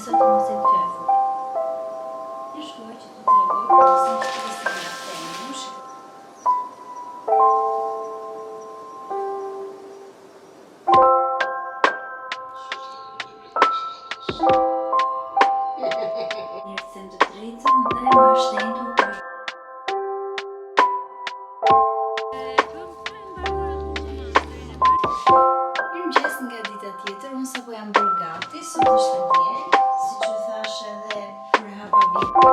Shpresoj të mos jetë kjo e fundit. Shkoj që t'ju tregoj porosinë që pres nga Temu. Mirë të them të drejtën dhe më është endur për Mirëmëngjes nga dita tjetër, unë sapo jam bërë gati, sot është e diel, siç ju thashë edhe kur e hapa video.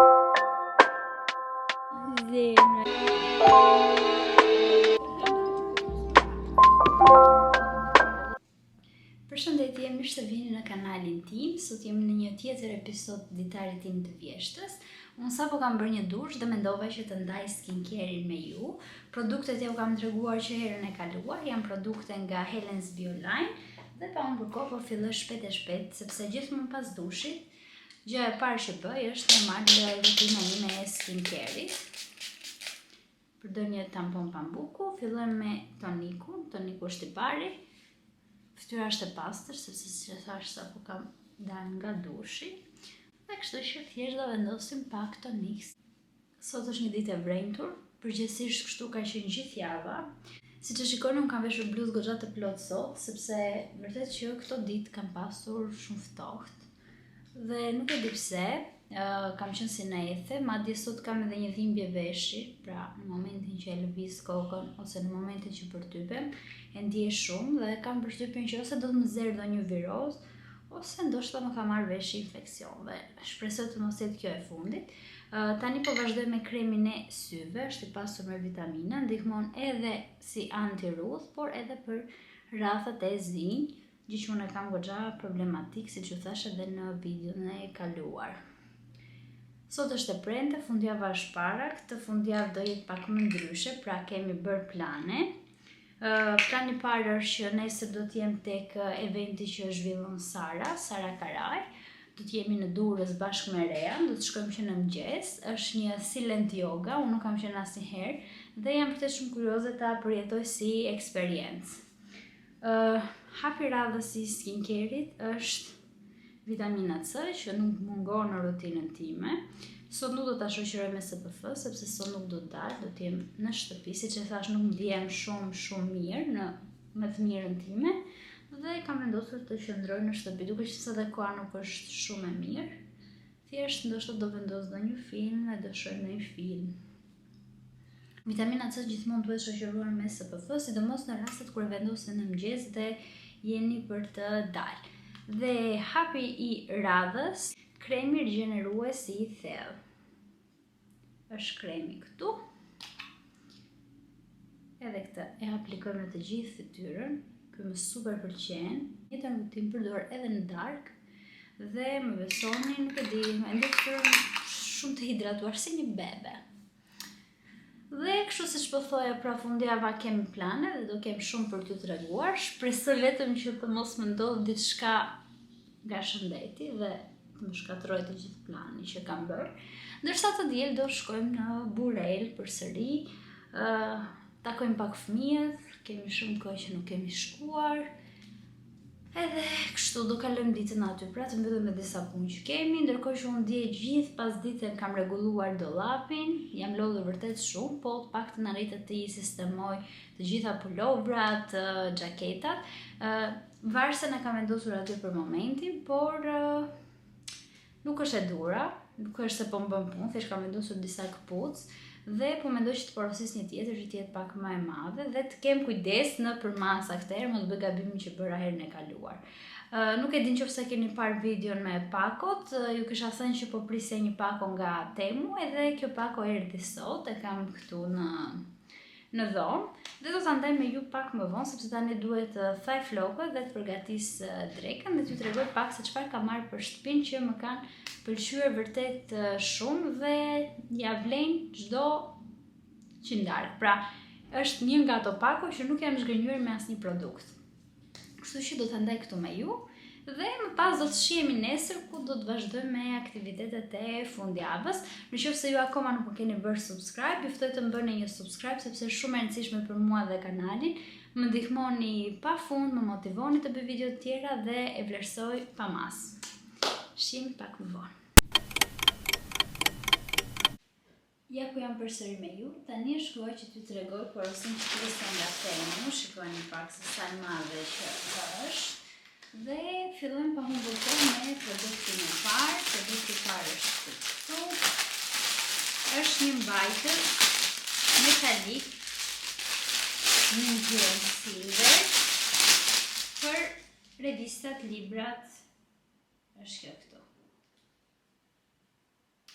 Zemra. Përshëndetje, mirë se vini në kanalin tim. Sot jemi në një tjetër episod të ditarit tim të vjeshtës. Unë sapo kam bërë një dush dhe mendova që të ndaj skincare-in me ju. Produktet jua kam treguar që herën e kaluar, janë produkte nga Helen's Bioline dhe pa humbur kohë po filloj shpejt e shpejt sepse gjithmonë pas dushit gjëja e parë që bëj është të marr rutina ime e skincare-it. Përdor një tampon pambuku, fillojmë me tonikun, toniku është i pari. Fytyra është e pastër, sepse siç e thashë sapo kam dalë nga dushi. Dhe kështu që thjesht do vendosim pak tonik. Sot është një ditë e vrenjtur, përgjithësisht kështu ka qenë gjithë java. Siç e shikoni, unë kam veshur bluzë goxha të plotë sot, sepse vërtet që këto ditë kam pasur shumë ftohtë. Dhe nuk e di pse, kam qenë si në ethe, madje sot kam edhe një dhimbje veshi, pra në momentin që e lëviz kokën ose në momentin që përtypem, e ndjej shumë dhe kam përshtypjen që ose do të më zërë ndonjë virozë, ose ndoshta më ka marrë veshi infeksion dhe shpresoj të mos jetë kjo e fundit. Tani po vazhdoj me kremin e syve, është i pasur me vitamina, ndihmon edhe si antirrudhë, por edhe për rrathët e zinj, Gjë që unë e kam goxha problematik, siç ju thashë edhe në videon e kaluar. Sot është e premte, fundjava është para, këtë fundjavë do jetë pak më ndryshe, pra kemi bërë plane. Plani i parë është që nesër do të jem tek eventi që zhvillon Sara, Sara Karaj. Do të jemi në Durrës bashkë me Rean, do të shkojmë që në mëngjes. Është një silent yoga, unë nuk kam qenë asnjëherë dhe jam vërtet shumë kurioze ta përjetoj si eksperiencë. Uh, hapi i radhës i skincare-it është vitamina C që nuk mungon në rutinën time. Sot nuk do ta shoqëroj me SPF sepse sot nuk do të dal, do të jem në shtëpi, siç e thashë nuk ndihem shumë shumë mirë në me të mirën time dhe kam vendosur të qëndroj në shtëpi, duke qenë se edhe koha nuk është shumë e mirë. Thjesht ndoshta do vendos ndonjë film dhe do shohim ndonjë film. Vitamina C gjithmonë duhet shoqëruar me SPF, sidomos në rastet kur e vendosni në mëngjes dhe jeni për të dalë. Dhe hapi i radhës, kremi rigjenerues i thellë. Është kremi këtu. Edhe këtë e aplikojmë në të gjithë fytyrën. Ky më super pëlqen. Njëjtën rutinë përdor edhe në darkë. Dhe më besoni, nuk e di, e ndjej fytyrën shumë të hidratuar si një bebe. Dhe kështu siç po thoja, pra fundjava kemi plane dhe do kem shumë për t'ju treguar. Shpresoj vetëm që të mos më ndodhë diçka nga shëndeti dhe të më shkatërrojë të gjithë planin që kam bërë. Ndërsa të diel do shkojmë në Burrel përsëri, uh, takojmë pak fëmijët, kemi shumë kohë që nuk kemi shkuar. Edhe kështu do kalojmë ditën aty, pra të mbyllim me disa punë që kemi, ndërkohë që unë dje gjithë pasditen kam rregulluar dollapin, jam lodhur vërtet shumë, po të paktën arrita t'i sistemoj të gjitha pulovrat, xhaketat. Varësen e kam vendosur aty për momentin, por Nuk është e duhura, nuk është se po më bën punë, thjesht kam vendosur disa këpucë dhe po mendoj që të porosis një tjetër që të jetë pak më e madhe dhe të kem kujdes në përmasa këtë herë, mos bëj gabimin që bëra herën e kaluar. Uh, nuk e di nëse keni parë videon me pakot, uh, ju kisha thënë që po prisja një pako nga Temu, edhe kjo pako erdhi sot, e kam këtu në në dhomë dhe do ta ndaj me ju pak më vonë sepse tani duhet të thaj flokët dhe të përgatis drekën dhe t'ju tregoj pak se çfarë kam marrë për shtëpinë që më kanë pëlqyer vërtet shumë dhe ia vlejnë çdo qindarkë. Pra, është një nga ato pako që nuk jam zhgënjyer me asnjë produkt. Kështu që do ta ndaj këtu me ju dhe më pas do të shihemi nesër ku do të vazhdojmë me aktivitetet e fundjavës. Në qoftë se ju akoma nuk më keni bërë subscribe, ju ftoj të më bëni një subscribe sepse është shumë e rëndësishme për mua dhe kanalin. Më ndihmoni pa fund, më motivoni të bëj video të tjera dhe e vlerësoj pa masë. Shihemi pak më vonë. Ja ku jam përsëri me ju, tani është koha që t'ju tregoj porosinë që prisja nga Temu, shikojeni pak se sa e madhe që është. Dhe fillojmë pa humbur kohë me produktin e parë, produkti i parë është këtu. Është një mbajtës metalik në ngjyrën silver për revistat, librat, është kjo këtu.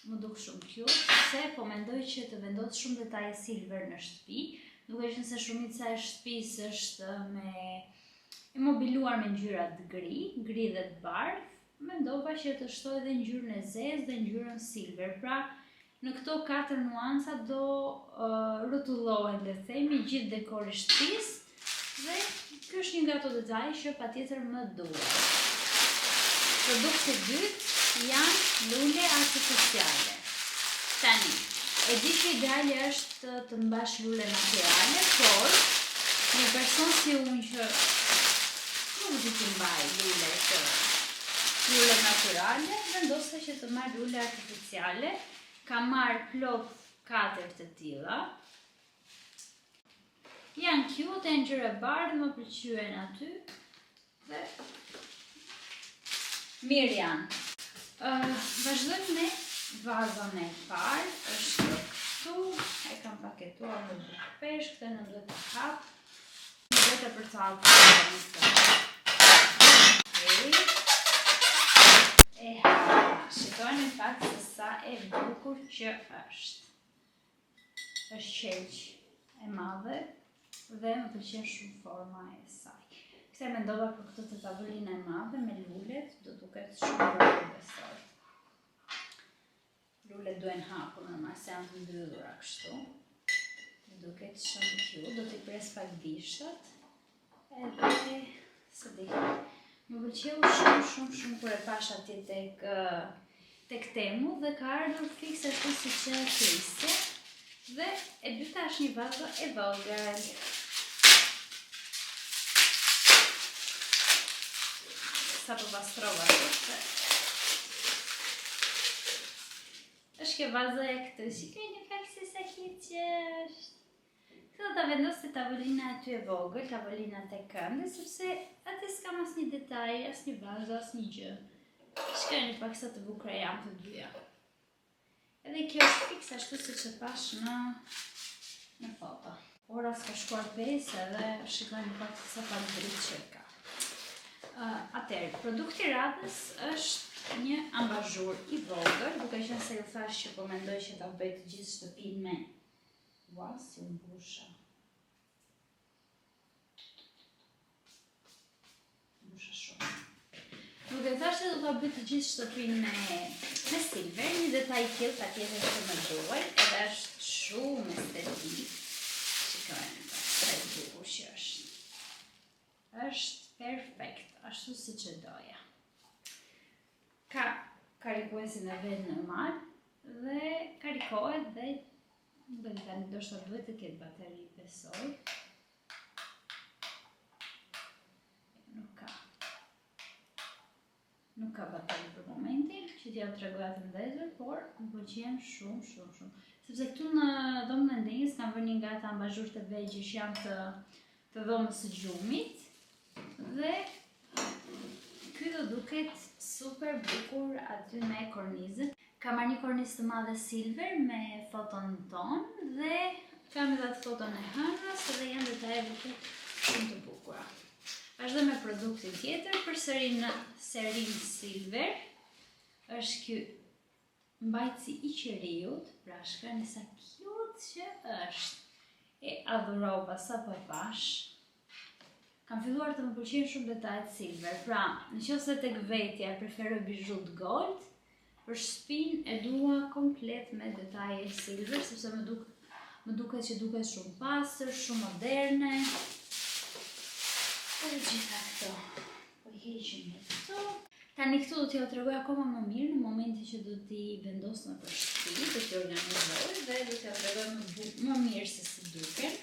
M'u duk shumë cute, se po mendoj që të vendos shumë detaje silver në shtëpi, duke qenë se shumica e shtëpisë është me e mobiluar me ngjyrat gri, gri dhe të bardhë, mendova që të shtoj edhe ngjyrën e zezë dhe ngjyrën silver. Pra, në këto katër nuanca do uh, rrotullohet, le të themi, gjithë dekori i shtëpisë Dhe ky është një nga ato detaje që patjetër më duhet. Produkti i dytë janë lule artificiale. Tani, e di që ideali është të mbash lule natyrale, por një person si unë që nuk di të mbaj lule të lule natyrale, vendosa që të marr lule artificiale. Kam marrë plot katër të tilla. Janë cute, janë ngjyrë e bardhë, më pëlqyen aty. Dhe mirë janë. Uh, vazhdojmë me vazon e parë, është kjo këtu, e kam paketuar me bukëpeshë, këtë nuk duhet ta hap. Më duhet e për të hapur këtë. E hapa, shikojeni pak se sa e bukur që është. Është qelq e madhe dhe më pëlqen shumë forma e saj. Këtë e mendova për këtë te tavolina e madhe me lulet, do duket shumë bukur besoj. Lulet duhen hapur normal se janë të mbyllura kështu. Duket shumë cute, do t'i pres pak bishtat. Edhe, s'e di, më pëlqeu shumë, shumë, shumë kur e pashë atje tek, tek Temu dhe ka ardhur fiks ashtu siç e prisja. Dhe e dyta është një vazo e vogël. Sapo pastrova këtë. Është kjo vazoja këtu, shikojeni pak se sa cute që është. Këtë do ta vendos te tavolina aty e vogël, tavolina te këndi, sepse aty s'kam asnjë detaj, asnjë vazo, asnjë gjë. Shikojeni pak sa të bukura janë të dyja. Edhe kjo është fiks ashtu siç e pashë në, në foto. Ora s'ka shkuar 5 edhe shikojeni pak sa pak dritë që ka. Uh, atëherë, produkti i radhës është një ambazhur i vogël, duke qenë se ju thashë që po mendoj që ta bëj të gjithë shtëpinë me Ua, si u mbusha. Mbusha shumë. Duke thashë se do ta bëj të gjithë shtëpinë me, me silver, një detaj i tillë patjetër që më duhet, edhe është shumë estetik. Shikojeni, sa i bukur që është. Është perfekt, ashtu siç e doja. Ka karikuesin e vet normal dhe karikohet dhe nuk e di tani ndoshta duhet të ketë bateri besoj. Nuk ka. Nuk ka bateri për momentin, që t'jua tregoj atë ndezur, por më pëlqen shumë, shumë, shumë. Sepse këtu në dhomën e ndenjës kam vënë një nga ata ambazhurët e vegjël që janë të, të dhomës së gjumit, Dhe ky do duket super bukur aty me kornizën. Kam marrë një kornizë të madhe silver me foton tonë dhe kam edhe atë foton e hënës dhe janë detaje vërtet shumë të bukura. Vazhdoj me produktin tjetër, përsëri në serinë silver. Është ky mbajtësi i qiriut, pra shikoni sa cute që është. E adhurova sapo e pashë. Kam filluar të më pëlqejnë shumë detajet silver. Pra, në qoftë se tek vetja e preferoj bizhut gold, për shtëpinë e dua komplet me detaje silver, sepse më duk më duket që duket shumë pastër, shumë moderne. Edhe gjitha këto. Po i heqim me këto. Tani këto do t'jua tregoj akoma më mirë në momentin që do t'i vendos nëpër shtëpi, do t'i organizoj dhe do t'jua tregoj më, më mirë se si duken.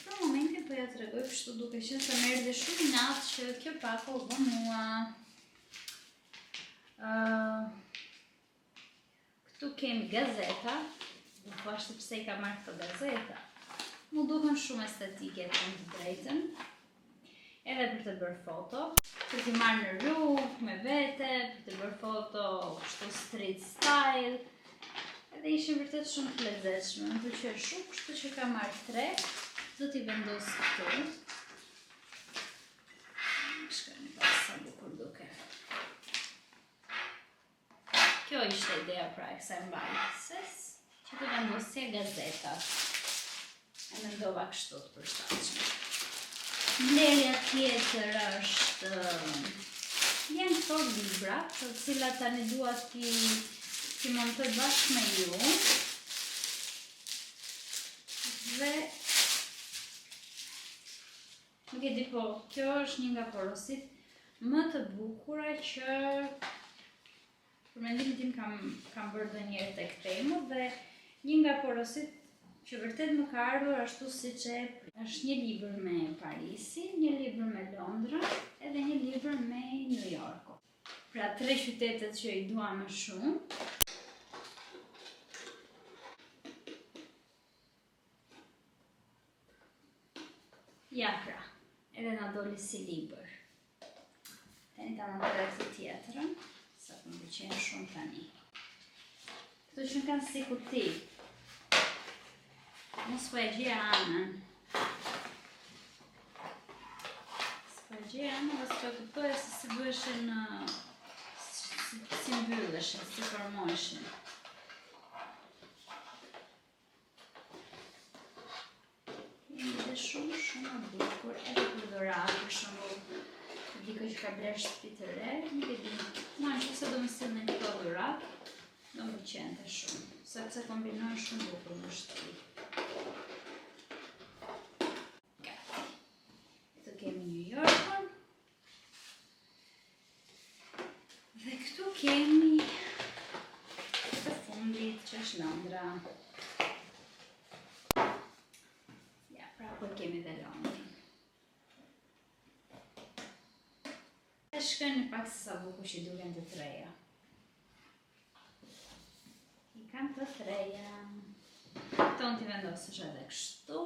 Për momentin po ja tregoj kështu duke qenë se më erdhi shumë inat që kjo pako u vonua. Uh, këtu kemi gazeta, do thua se pse i kam marrë këto gazeta. M'u dukën shumë estetike të them të drejtën, edhe për të bërë foto, për t'i marrë në rrugë, me vete, për të bërë foto kështu street style, edhe ishin vërtet shumë të lezetshme, më pëlqyen shumë, kështu që kam marrë tre, do t'i vendos këtu. Shikoni pak sa bukur duke. Kjo ishte ideja pra e kësaj mbajtëses, që të vendosja gazetat. E mendova kështu të përshtatshme. Blerja tjetër është janë këto libra, të cilat tani dua t'i t'i montoj bashkë me ju. Dhe nuk e di po, kjo është një nga porositë më të bukura që për mendimin tim kam kam bërë ndonjëherë tek Temu dhe një nga porositë që vërtet më ka ardhur ashtu siç e është një libër me Parisin, një libër me Londrën edhe një libër me New York. Pra tre qytetet që i dua më shumë. Ja pra, edhe na doli si libër. Tani ta montoj edhe këtë tjetrën, sa po më pëlqejnë shumë tani. Këto që kanë si kuti. Mos po e gjej anën. S'po e gjej anën, dhe s'po e kuptoj se si bëheshin, si, si mbylleshin, si formoheshin. Dhe shumë, shumë e bukur, edhe për dhuratë, për shembull, dikë që ka blerë shtëpi të re, nuk e di. Mua në qoftë se do më sillnin këto dhuratë, do më pëlqente shumë, sepse kombinojnë shumë bukur në shtëpi. Gati. Këtu kemi New Yorkun. Dhe këtu kemi të fundit që është Londra. Ja, pra po kemi dhe Londrën. E shikoni pak se sa bukur që duken të treja. I kam të treja. Këto mund t'i vendosësh edhe kështu.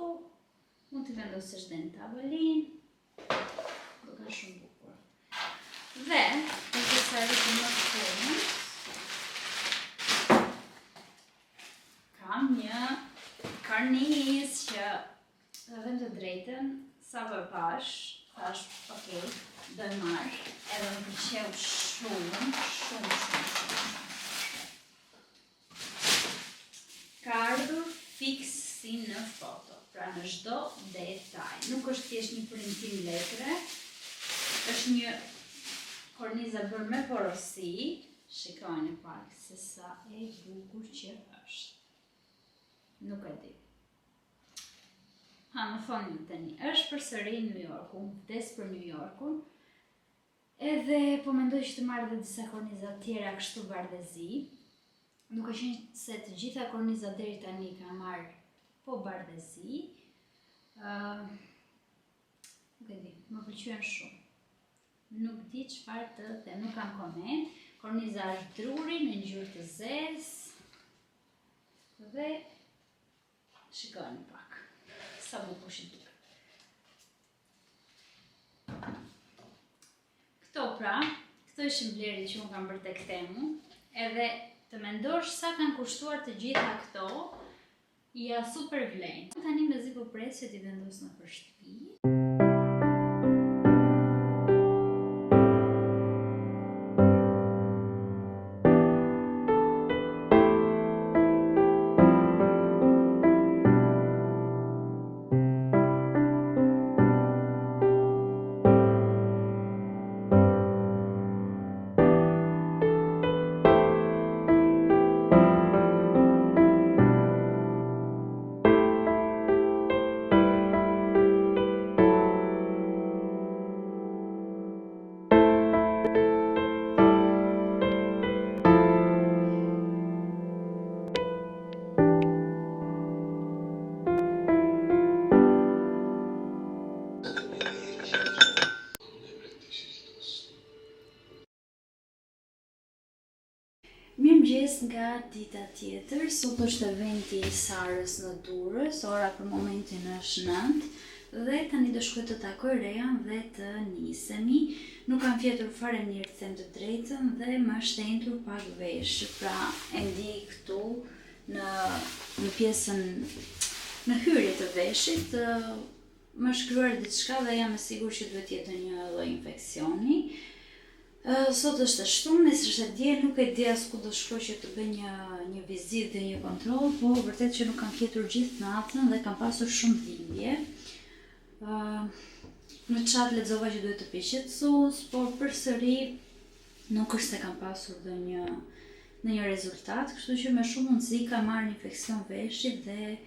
Mund t'i vendosësh dhe në tavolinë. Duken shumë bukur. Dhe, për të sa rritë më të formën, kam një karnizë që të them të drejtën, sapo e pashë, thashë, ok, do e marr, edhe më pëlqeu shumë, shumë, shumë, shumë, shumë. Ka ardhur fiks si në foto, pra në çdo detaj. Nuk është thjesht një printim letre, është një kornizë e bërë me porosi. Shikojeni pak se sa e bukur që është. Nuk e di. Ha, më thoni ju tani, është përsëri New Yorku, unë vdes për New Yorkun. Edhe po mendoj që të marr edhe disa korniza të tjera kështu bardhezi. Duke qenë se të gjitha kornizat deri tani kam marrë po bardhezi. Ë uh, nuk e di, më pëlqyen shumë. Nuk di çfarë të them, nuk kam koment. Korniza është druri në ngjyrë të zezë. Dhe shikojeni pak sa bukur që duket. Këto pra, këto ishin blerjet që unë kam bërë tek Temu, edhe të mendosh sa kanë kushtuar të gjitha këto, ja super vlejnë. Tani mezi po pres që t'i vendos nëpër shtëpi. Mirëmëngjes nga dita tjetër, sot është eventi i Sarës në Durrës, ora për momentin është 9 dhe tani do shkoj të takoj Rean dhe të nisemi. Nuk kam fjetur fare mirë të them të drejtën dhe më është enjtur pak veshi, pra e ndjej këtu në në pjesën në hyrje të veshit, më është krijuar diçka dhe jam e sigurt që duhet të jetë ndonjë lloj infeksioni. Sot është e shtunë, nesër është e diel, nuk e di as ku do shkoj që të bëj një një vizitë dhe një kontroll, po vërtet që nuk kam fjetur gjithë natën dhe kam pasur shumë dhimbje. Ë në chat lexova që duhet të pi qetësues, por përsëri nuk është se kam pasur ndonjë ndonjë rezultat, kështu që me shumë mundësi kam marrë një infeksion veshi dhe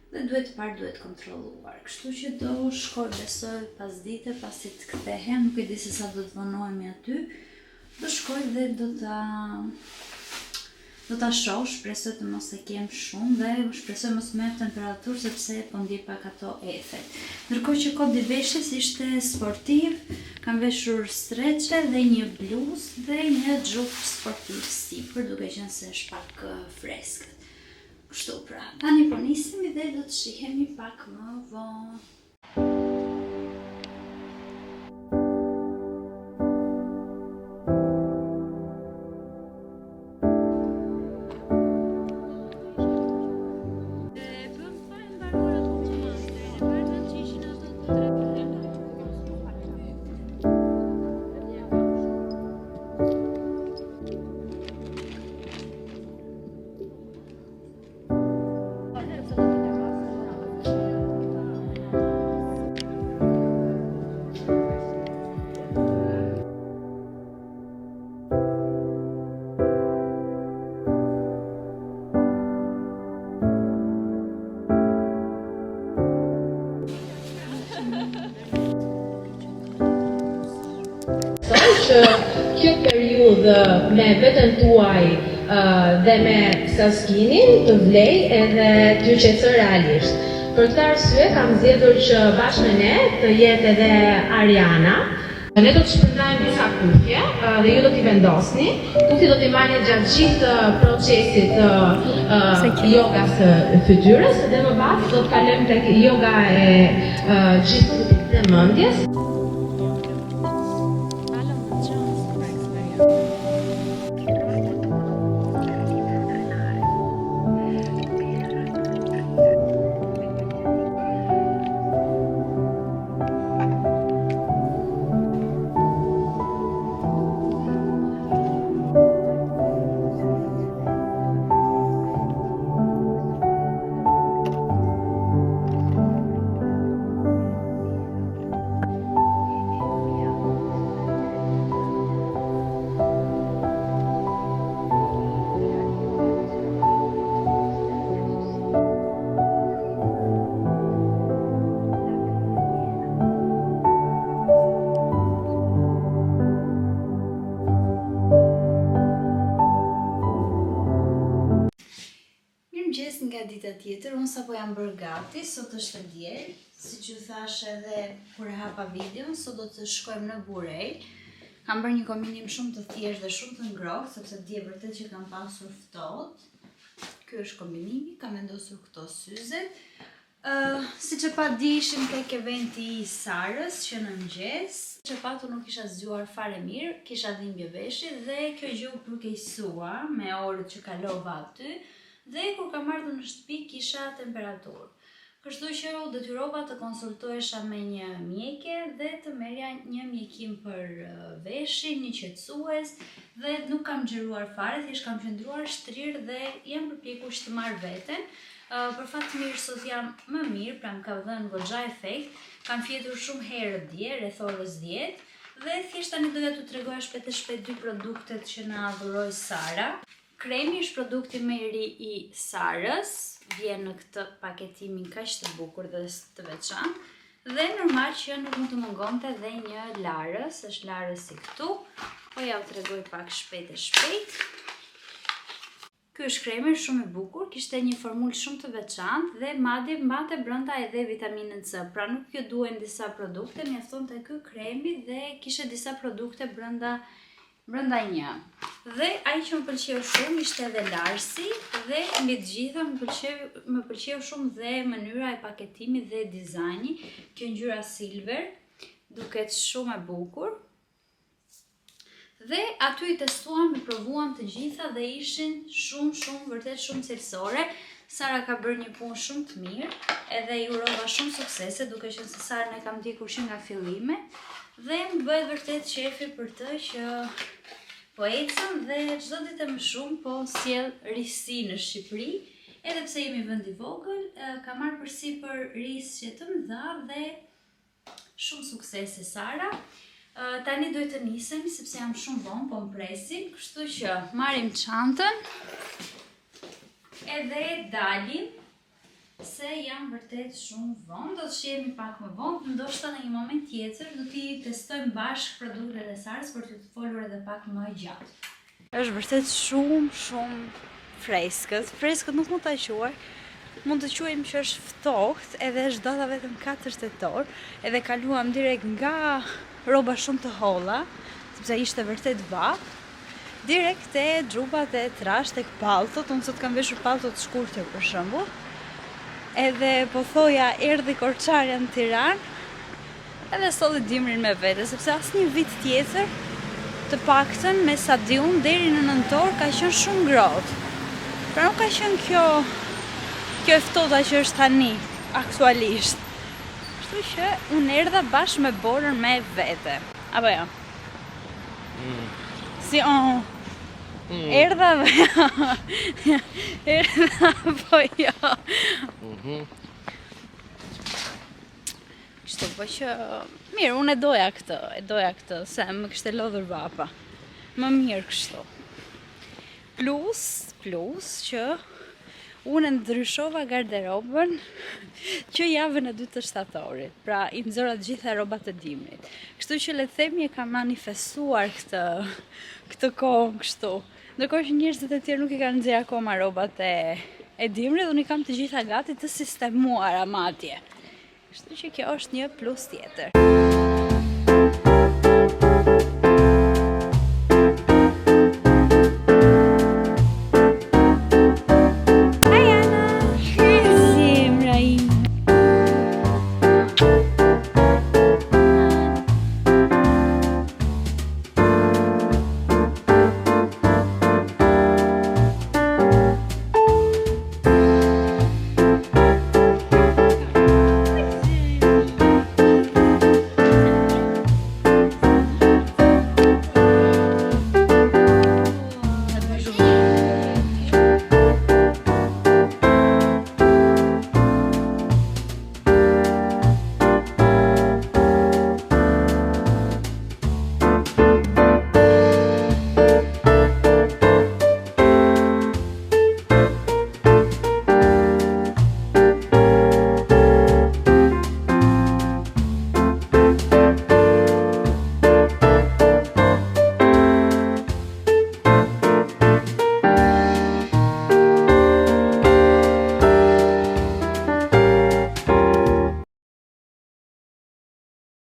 dhe duhet parë duhet kontrolluar. Kështu që do shkoj besoj pasdite pasi të kthehem, nuk e di se sa do të vonohemi aty. Do shkoj dhe do ta do ta shoh, shpresoj të mos e kem shumë dhe shpresoj mos më jap temperaturë sepse po ndjej pak ato ethet. Ndërkohë që kodi i veshjes ishte sportiv, kam veshur streçe dhe një bluzë dhe një xhup sportiv sipër, duke qenë se është pak freskët. Kështu pra, tani po nisemi dhe do të shihemi pak më vonë. Që kjo periudhë me veten tuaj dhe me Self-Skinin të vlejë edhe t'ju qetësojë realisht. Për këtë arsye kam zgjedhur që bashkë me ne të jetë edhe Ariana. Ne do të shpërndajmë disa kufje dhe ju do t'i vendosni. Kufjet do t'i mbani gjatë gjithë procesit të yogas së fytyrës dhe më pas do të kalojmë tek yoga e gjithë trupit dhe mendjes. Mirëmëngjes nga dita tjetër, unë sapo jam bërë gati, sot është e diel, siç ju thashë edhe kur e hapa videon, sot do të shkojmë në Burrel. Kam bërë një kombinim shumë të thjeshtë dhe shumë të ngrohtë, sepse dje vërtet që kam pasur ftohtë. Ky është kombinimi, kam vendosur këto syzet. Uh, siç e patë dje ishim tek eventi i Sarës që në mëngjes, siç e patë nuk isha zgjuar fare mirë, kisha dhimbje veshi dhe kjo gjë u përkeqësua me orët që kalova aty dhe kur kam ardhur në shtëpi kisha temperaturë. Kështu që u detyrova të konsultohesha me një mjeke dhe të merrja një mjekim për veshin, një qetësues dhe nuk kam xhiruar fare, thjesht kam qëndruar shtrirë dhe jam përpjekur që të marr veten. Për fat të mirë sot jam më mirë, pra më ka dhënë goxha efekt. Kam fjetur shumë herët dje, rreth orës 10 dhe thjesht tani doja t'ju tregoja shpejt e shpejt dy produktet që na dhuroi Sara. Kremi është produkti më i ri i Sarës, vjen në këtë paketimin kaq të bukur dhe të veçantë. Dhe normal që nuk mund të mungonte dhe një larës, është larësi këtu. Po ja u tregoj pak shpejt e shpejt. Ky është kremi, është shumë i bukur, kishte një formulë shumë të veçantë dhe madje mbante brenda edhe vitaminën C. Pra nuk ju duhen disa produkte, mjaftonte ky kremi dhe kishte disa produkte brenda. Brenda një. Dhe ai që më pëlqeu shumë ishte edhe larësi dhe mbi të gjitha më pëlqeu më pëlqeu shumë dhe mënyra e paketimit dhe dizajni. Kjo ngjyra silver duket shumë e bukur. Dhe aty i testuam, i provuam të gjitha dhe ishin shumë shumë vërtet shumë cilësore. Sara ka bërë një punë shumë të mirë, edhe i urova shumë suksese, duke qenë se Sarën e kam ndjekur që nga fillimet dhe më bëhet vërtet qefi për të që po ecën dhe çdo ditë e më shumë po sjell risi në Shqipëri, edhe pse jemi vend i vogël, ka marrë përsipër risqe të mëdha dhe Shumë suksese Sara. Tani duhet të nisemi sepse jam shumë vonë, po më presin, kështu që marrim çantën edhe dalim se jam vërtet shumë vonë, do të shihemi pak më vonë, ndoshta në një moment tjetër do t'i testojmë bashkë produktet e Sarës për të folur edhe pak më gjatë. Është vërtet shumë, shumë freskët. Freskët nuk mund ta quaj. Mund të quajmë që është ftohtë, edhe është data vetëm 4 tetor, edhe kaluam direkt nga rroba shumë të holla, sepse ishte vërtet vapë, direkt te xhupat e trashë tek palltot, unë sot kam veshur pallto të shkurtër për shembull. Edhe po thoja erdhi korçarja në Tiranë, Edhe solli dimrin me vete, sepse asnjë vit tjetër, të paktën me sa di unë deri në nëntor ka qenë shumë ngrohtë. Pra nuk ka qenë kjo kjo e ftohta që është tani aktualisht. Kështu që unë erdha bashkë me borën me vete. Apo jo? Mm. Si oh. Mm. Erdha dhe Erdha po jo. Mhm. Kështu, po që, mirë, unë e doja këtë, e doja këtë, se më kishte lodhur vapa. Më mirë kështu. Plus, plus, që unë e ndryshova garderobën që javën e dytë të shtatorit. Pra, i nxora të gjitha rrobat e dimrit. Kështu që le të themi e kam manifestuar këtë, këtë kohë kështu. Ndërkohë që njerëzit e tjerë nuk i kanë nxjerrë akoma rrobat e, e dimrit, unë i kam të gjitha gati të sistemuara madje. Kështu që kjo është një plus tjetër.